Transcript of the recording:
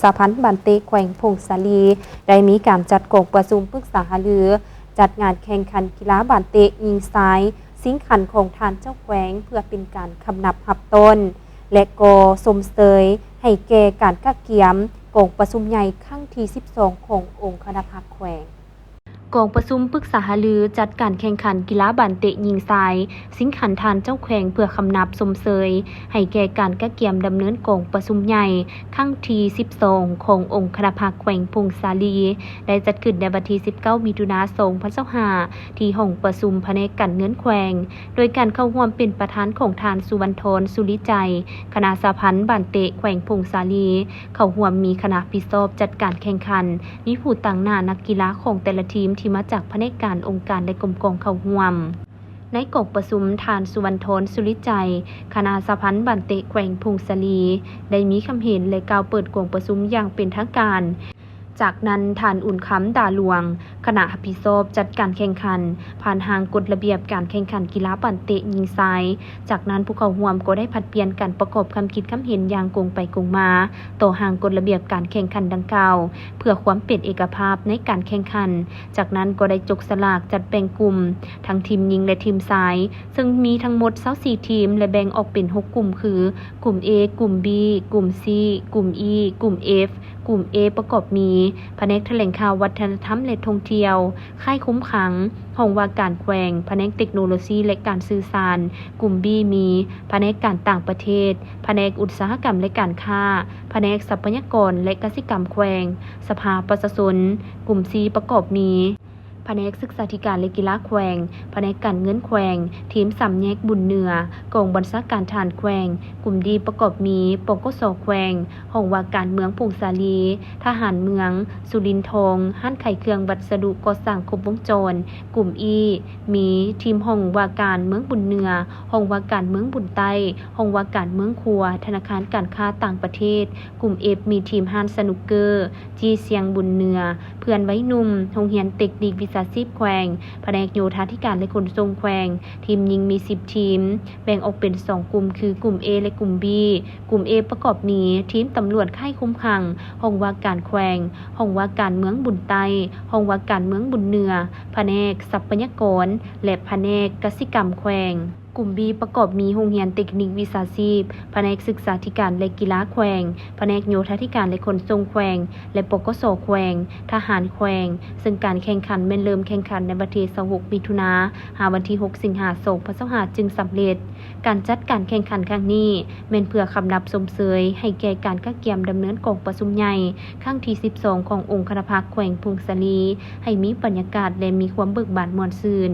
ສະພັນບານເຕະແຂວງຜົ້ງສາລີ ໄດ້ມີການຈັດກອງປະຊຸມປຶກສາຫາລື ຈັດງານແຂ່ງຂັນກິລາບານເຕະຍິງຊາຍຊິງຂັນຂອງທ່ານເຈົ້າແຂວງ ເພື່ອເປັນການຄຳນັບຮັບຕ້ອນ ແລະ ກໍຊົມເຊີຍໃຫ້ແກ່ການກະກຽມກອງປະຊຸມໃຫຍ່ຄັ້ງທີສິບສອງ ຂອງອົງຄະນະພັກແຂວງ. ກອງປະຊຸມປຶກສາຫາລືຈັດການແຂ່ງຂັນກິລາບານເຕະຍິງຊາຍຊິງຂັນທ່ານເຈົ້າແຂວງ ເພື່ອຄຳນັບຊົມເຊີຍໃຫ້ແກ່ການກະກຽມດຳເນີນກອງປະຊຸມໃຫຍ່ຄັ້ງທີສິບສອງ ຂອງອົງຄະນະພັກແຂວງຜົ້ງສາລີ ໄດ້ຈັດຂຶ້ນໃນວັນທີສິບເກົ້າ ມິຖຸນາ ສອງພັນຊາວຫ້າ ທີ່ຫ້ອງປະຊຸມພະແນກການເງິນແຂວງ ໂດຍການເຂົ້າຮ່ວມເປັນປະທານຂອງທ່ານ ສຸວັນທອນ ສຸລິໄຈ ຄະນະສະພັນບານເຕະແຂວງຜົ້ງສາລີ. ເຂົ້າຮ່ວມມີຄະນະຮັບຜິດຊອບຈັດການແຂ່ງຂັນ, ມີຜູ້ຕາງໜ້ານັກກິລາຂອງແຕ່ລະທີມທີ່ມາຈາກພະແນກການ, ອົງການ ແລະ ກົມກອງເຂົ້າຮ່ວມ. ໃນກອງປະຊຸມ, ທ່ານ ສຸວັນທອນ ສຸລິໄຈ ຄະນະສະພັນບານເຕະແຂວງຜົ້ງສາລີ ໄດ້ມີຄຳເຫັນ ແລະ ກ່າວເປີດກອງປະຊຸມຢ່າງເປັນທາງການ. ຈາກນັ້ນ, ທ່ານ ອຸ່ນຄຳ ດາຫຼວງ ຄະນະຮັບຜິດຊອບຈັດການແຂ່ງຂັນ ຜ່ານຮ່າງກົດລະບຽບການແຂ່ງຂັນກິລາບານເຕະຍິງຊາຍ. ຈາກນັ້ນ, ຜູ້ເຂົ້າຮ່ວມກໍໄດ້ຜັດປ່ຽນກັນປະກອບຄຳຄິດຄຳເຫັນຢ່າງກົງໄປກົງມາ ຕໍ່ຮ່າງກົດລະບຽບການແຂ່ງຂັນດັ່ງກ່າວ ເພື່ອຄວາມເປັນເອກະພາບໃນການແຂ່ງຂັນ. ຈາກນັ້ນກໍໄດ້ຈົກສະຫຼາກຈັດແບ່ງກຸ່ມ ທັງທີມຍິງ ແລະ ທີມຊາຍ ເຊິ່ງມີທັງໝົດຊາວສີ່ທີມ ແລະ ແບ່ງອອກເປັນຫົກກຸ່ມ ຄື ກຸ່ມ A, ກຸ່ມ B, ກຸ່ມ C, ກຸ່ມ E, ກຸ່ມ F. ກຸ່ມ A ປະກອບມີ ພະແນກຖະແຫຼງຂ່າວ, ວັດທະນະທຳ ແລະ ທ່ອງທ່ຽວ, ຄ້າຍຄຸມຂັງ, ຫ້ອງວ່າການແຂວງ, ພະແນກເຕັກໂນໂລຊີ ແລະ ການສື່ສານ. ກຸ່ມ B ມີ ພະແນກການຕ່າງປະເທດ, ພະແນກອຸດສາຫະກຳ ແລະ ການຄ້າ, ພະແນກຊັບພະຍາກອນ ແລະ ກະສິກຳແຂວງ, ສະພາປະຊາຊົນ. ກຸ່ມ C ປະກອບມີ ພະແນກສຶກສາທິການ ແລະ ກິລາແຂວງ, ພະແນກການເງິນແຂວງ, ທີມສາມແຍກບຸນເໜືອ, ກອງບັນຊາການທະຫານແຂວງ. ກຸ່ມ D ປະກອບມີ ປກສ ແຂວງ, ຫ້ອງວ່າການເມືອງຜົ້ງສາລີ, ທະຫານເມືອງ, ສຸລິນທອງ, ຮ້ານຂາຍເຄື່ອງວັດສະດຸກໍ່ສ້າງຄົບວົງຈອນ. ກຸ່ມ E ມີທີມຫ້ອງວ່າການເມືອງບຸນເໜືອ, ຫ້ອງວ່າການເມືອງບຸນໃຕ້, ຫ້ອງວ່າການເມືອງຂົວ, ທະນາຄານການຄ້າຕ່າງປະເທດ. ກຸ່ມ F ມີທີມຮ້ານສະໜຸກເກີ ຈີ່ຊຽງບຸນເໜືອ, ເພື່ອນໄວໜຸ່ມ, ໂຮງຮຽນເຕັກນິກວິຊາຊີບແຂວງ, ພະແນກໂຍທາທິການ ແລະ ຂົນສົ່ງແຂວງ. ທີມຍິງມີສິບທີມ, ແບ່ງອອກເປັນສອງກຸ່ມ ຄື ກຸ່ມ A ແລະ ກຸ່ມ B. ກຸ່ມ A ປະກອບມີ ທີມຕຳຫຼວດຄ້າຍຄຸມຂັງ, ຫ້ອງວ່າການແຂວງ, ຫ້ອງວ່າການເມືອງບຸນໃຕ້, ຫ້ອງວ່າການເມືອງບຸນເໜືອ, ພະແນກຊັບພະຍາກອນ ແລະ ພະແນກກະສິກຳແຂວງ. ກຸ່ມ B ປະກອບມີໂຮງຮຽນເຕັກນິກວິຊາຊີບ, ພະແນກສຶກສາທິການ ແລະ ກິລາແຂວງ, ພະແນກໂຍທາທິການ ແລະ ຂົນສົ່ງແຂວງ ແລະ ປກສ ແຂວງ, ທະຫານແຂວງ, ເຊິ່ງການແຂ່ງຂັນແມ່ນເລີ່ມແຂ່ງຂັນໃນວັນທີຊາວຫົກ ມິຖຸນາ ຫາວັນທີຫົກ ສິງຫາ ສອງພັນຊາວຫ້າ ຈຶ່ງສຳເລັດ. ການຈັດການແຂ່ງຂັນຄັ້ງນີ້ ແມ່ນເພື່ອຄຳນັບຊົມເຊີຍໃຫ້ແກ່ການກະກຽມດຳເນີນກອງປະຊຸມໃຫຍ່ຄັ້ງທີສິບສອງ ຂອງອົງຄະນະພັກແຂວງຜົ້ງສາລີ ໃຫ້ມີບັນຍາກາດ ແລະ ມີຄວາມເບີກບານມ່ວນຊື່ນ.